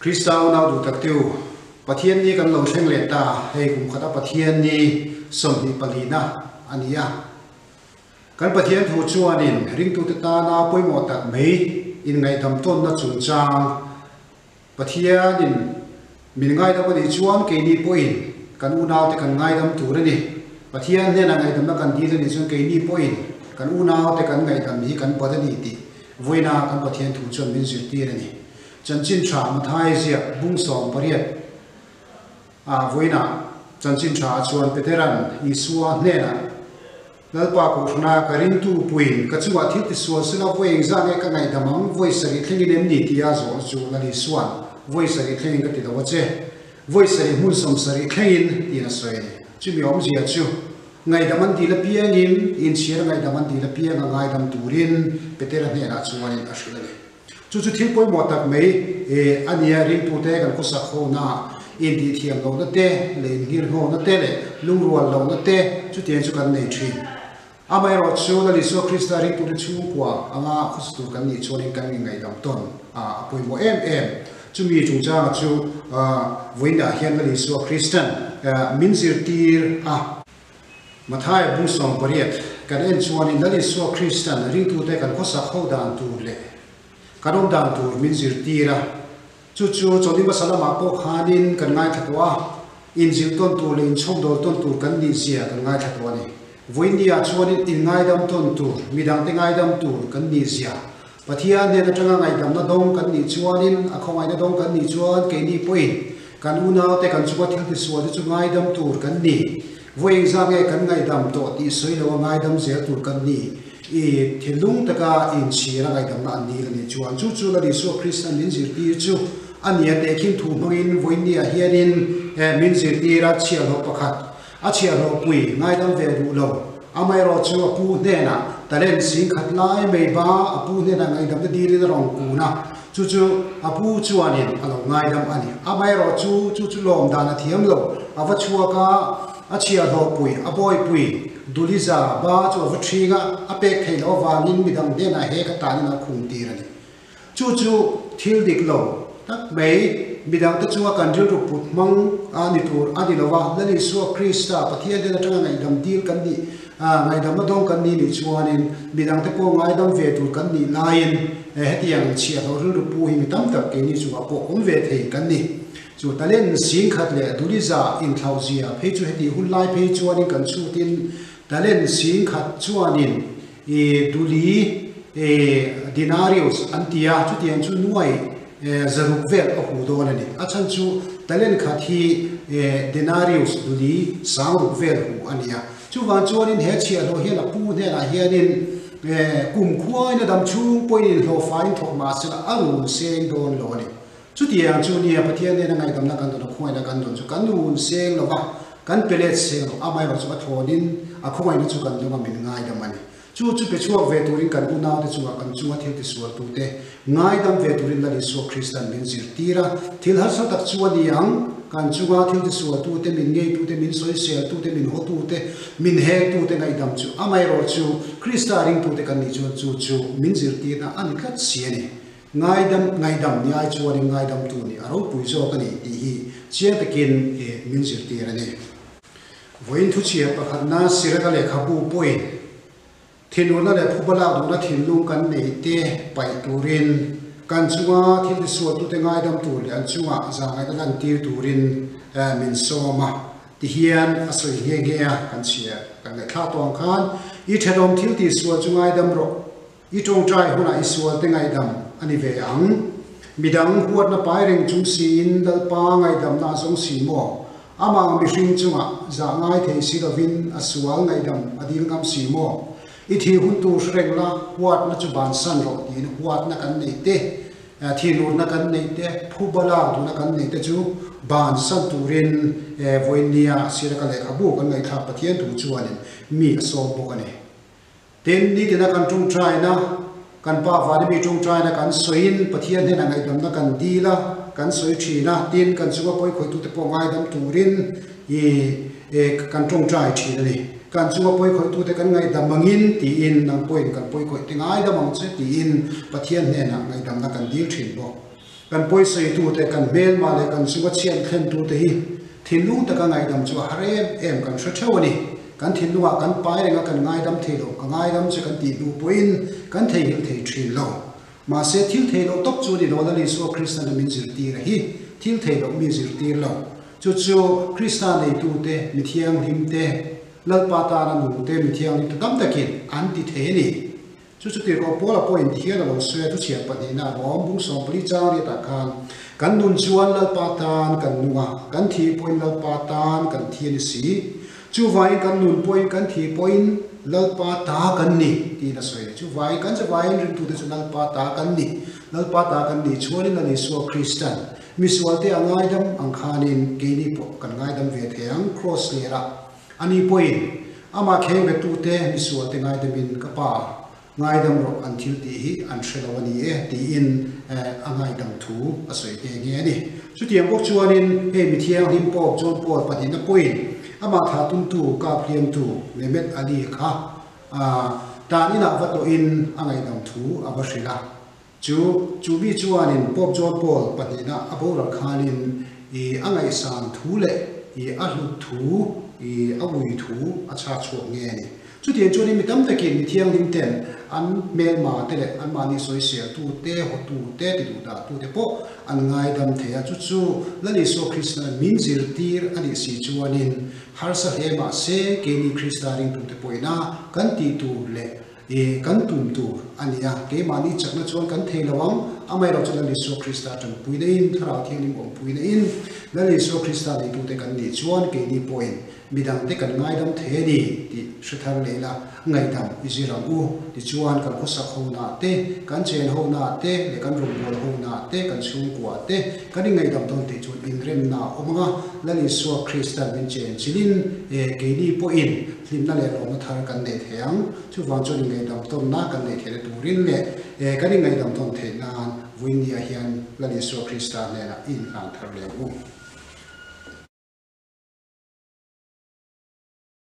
Krista unau duh tak te u, Pathian ni kan lo thleng leh ta, hei kum khata Pathian ni 24na a ni a. Kan Pathian thu chuanin ringtute tana pawimawh tak mai inngaihdam tawnna chungchang Pathianin min ngaidam a nih chuan keini pawhin kan unaute kan ngaidam tur a ni. Pathian hnenah ngaihdamna kan dil a nih chuan keini pawhin kan unaute kan ngaihdam hi kan bat a ni tih vawiina kan Pathian thu chuan min zirtir a ni. Chanchin tha Mathai ziak bung 18 ah vawiinah chanchin tha ah chuan Peteran Isua hnenah Lalpa Kohhrana ka ringtu puiin ka chungah thil tisual sela vawi engzah nge ka ngaihdam ang, vawi sarih thlengin em ni tia zawhna chu Lal Isua'n vawi sarih thlengin ka ti lo a che, vawi sarih hmun 70 thlengin tiin a sawi a ni. Chumi awmzia chu ngaihdam an dil apiangin inchhir ngaihdam an dil apianga ngaidam turin Petera hnenah chuanin a hrilh a ni. Chu chu thil pawimawh tak mai a nia, ringtute kan khawsak hona, intihthiam lohna te leh inngirhnawhna te leh lungrual lohna te chutiang chu kan nei thin. Amaherawh chu Lal Isua Krista ringtute chhungkua anga khawsa tur kan nih chuanin kan inngaidam tawn a pawimawh em em. Chumi chungchanga chu vawiinah hian Lal Isua Kristan min zirtir a. Mathai bung 18 kan en chuanin Lal Isua Kristan ringtute kan khawsak ho dan tur leh kan awm dan tur min zirtir a. Chu chu chawlh hmasa lamah pawh khanin kan ngaithla tawh a, inzilh tawn tur leh inchhawmdawl tawn tur kan nih zia kan ngaithla tawh a ni. Vawiinniah chuanin inngaidam tawn tur, midangte ngaidam tur kan nih zia, Pathian hnen atanga ngaihdamna dawng kan nih chuanin, a khawngaihna dawng kan nih chuan keini pawhin kan unaute kan chunga thil tisual te chu ngaidam tur kan ni. Vawi engzah nge kan ngaihdam tawh tih sawi loa ngaidam zel tur kan ni. I thinlung taka inchhir a ngaihdamna an dil a nih chuan chu chu Lal Isua Kristan min zirtir chu a ni a tehkhin thu hmangin vawiinniah hianin min zirtir a chhiahhlawh pakhat A chhiahhlawh pui ngaidam ve duh lo. Amaherawh chu a pu hnenah talent 10,000 lai mai ba a pu hnenah ngaihdamna dilin a rawn kun a, chu chu a pu chuanin a lo ngaidam a ni. Amaherawh chu chu chu lawm dan a thiam lo. A va chhuak a, a chhiahhlawh pui, a bawipui Duliza ba chu a va ṭhing a, a pek theih loh avangin midang hnenah he ka tanin a khum tir a ni. Chu chu thil dik lo tak mai, midangte chunga kan rilru put hmang a ni tur a ni lo va, Lal Isua Krista, Pathian den atanga ngaihdam dil kan nih, ngaihdamna dawng kan nih nih chuanin midangte pawh ngaidam ve tur kan nih laiin hetiang chhiahhlawh rilru pu hi mi tam tak keini chungah pawh awm ve thei kan ni. Chu talent 10,000 leh duliza inthlauhzia phei chu hetih hun lai phei chuanin kan chhutin talent 10,000 chuanin I duli i denarius an ti a, chutiang chu nuai 600 vel a hu dawn a ni. A chhan chu talent khat hi denarius duli 6000 vel hu a ni a. Chuvang chuanin he chhiahhlawh hian a pu hnenah hianin kum khuain a dam chhung pawhin inhlawhfaiin thawk mah sela a run seng dawn lo a ni. Chutiang chu nia Pathian nena ngaihdamna kan dawn a, khawngaihna kan dawn chu kan run seng lo va, kan pe let seng lo. Amaherawh chu a thlawnin a khawngaihna chu kan dawng a, min ngaidam a ni. Chu chu pe chhuak ve turin kan unaute chungah kan chunga thil tisualtute ngaidam ve turin Lal Isua Kristan min zirtir a. Thil harsa tak chu a ni ang, kan chunga thil tisualtute, min ngeitute, min sawiseltute, min hawtute, min hektute ngaihdam chu. Amaherawh chu Krista ringtute kan nih chuan chu chu min zirtirna a ni tlat si a ni. Ngaidam, ngaihdam ni ai chuanin ngaidamtu nih a ropui zawk a ni tih hi chiang takin min zirtir a ni. Vawiin thuchhiah pakhatna Siraka lehkhabu pawhin thinurna leh phuba lak duhna thinlung kan neih te paih turin kan chunga thil tisualtute ngaidam tur leh an chunga zahngaihna lantir turin min sawm a. Tihian a sawi nghe nghe a, kan chhiah kan ngaihthlak tawh ang khan i thenawm thil tihsual chu ngaidam rawh. I tawngtai hunah i sualte ngaihdam a ni ve ang. Midang huatna pai reng chung siin Lalpa ngaihdamna a zawng si maw? Amah ang mihring chungah zah ngai thei si lovin a sual ngaihdam a dil ngam si maw? I thih hun tur hre reng la, huatna chu bansan rawh tiin huatna kan neih te, thinurna kan neih te, phuba lak duhna kan neih te chu bansan turin vawiinnia Siraka lehkhabu kan ngaihthlak Pathian thu chuanin mi a sawm bawk a ni. Tin, nitina kan tawngtaina, kan Pa vana mi tawngtaina kan sawiin Pathian hnenah ngaihdamna kan dil a, kan sawi thin a, tin, kan chunga pawi khawitute pawh ngaidam turin i kan tawngtai thin a ni. Kan chunga pawi khawitute kan ngaihdam angin tiin nang pawhin kan pawi khawihte ngaidam ang che tiin Pathian hnenah ngaihdamna kan dil thin bawk. Kan pawisaitute, kan hmelma leh kan chunga chhiat thlentute hi thinlung taka ngaihdam chu a har em em kan hre theuh a ni. Kan thinlungah kan pai reng a, kan ngaidam thei lo, ka ngaidam che kan tih hnu pawhin kan theihnghilh thei thin lo. Mahse, thil thei loh tawp chu a ni lo, Lal Isua Krista na min zirtir a hi thil thei loh mi zirtir lo. Chu chu Krista neitute, mi thianghlimte, Lalpa tana nungte, mi thianghlimte tam takin an ti thei a ni. Chu chu tirhkoh Paula pawhin ti hian a lo sawi a, thuchhiah pahnihna Rom bung 14 chang riatah khan, Kan nun chuan Lalpa tan kan nung a, kan thi pawhin Lalpa tan kan thi a ni si. Chuvangin kan nun pawhin kan thi pawhin Lalpa ta kan ni, tiin a sawi a ni. Chuvangin kan zavaiin ringtute chu Lalpa ta kan ni. Lalpa ta kan nih chuanin Lal Isua Kristan misualte a ngaidam ang khanin keini pawh kan ngaidam ve thei ang, Kraws lerah. Ani pawhin, Amah kheng betute misualte ngaidamin ka pa ngaidam rawh an thil tih hi an hre lo a ni e, tiin a ngaidam thu a sawi nghe nghe a ni. Chutiang bawk chuanin hei mi thianghlim Pope John Paul pahnihna pawhin amah thah tumtu kap hliamtu Mehmet Ali kha tan inah va tawhin a ngaihdam thu a va hrilh a. Chu chu mi chuanin Pope John Paul pahnihna a boral khanin i a ngaihsan thu leh i a hlut thu, i a ui thu a chhak chhuak nge a ni. Chutiang chuanin mi tam takin mi thianghlim ten an hmelma te leh anmahni sawisel tu te, hawtu te, ti duh dah tu te pawh an ngaidam thei a. Chu chu Lal Isua Krista min zirtir a nih si chuanin harsa hle mah se keini Krista ringtute pawhina kan tih tur leh I kan tum tur a ni a, keimahni chakna chuan kan thei lo ang, amaherawh chu Lal Isua Krista tanpuina in, Thlarau Thianghlim awmpuina in, Lal Isua Krista neitute kan nih chuan keini pawhin midangte kan ngaidam thei a ni tih hre thar leh ila, ngaihdam i zir ang u. Tichuan kan khawsak honaah te, kan chen honaah te leh kan rawngbâwl honaah te, kan chhungkuaah te kan inngaihdam dawn theih chuan inremna a awm ang a, Lal Isua Krista min chen chilhin keini pawhin hlimna leh lawmna thar kan nei thei ang. Chuvang chuan inngaihdam tawnna kan neih theihna turin leh kan inngaihdam tawn theih nan Vuinnia hian Lal Isua Krista hnenah i inhlan thar leh ang u.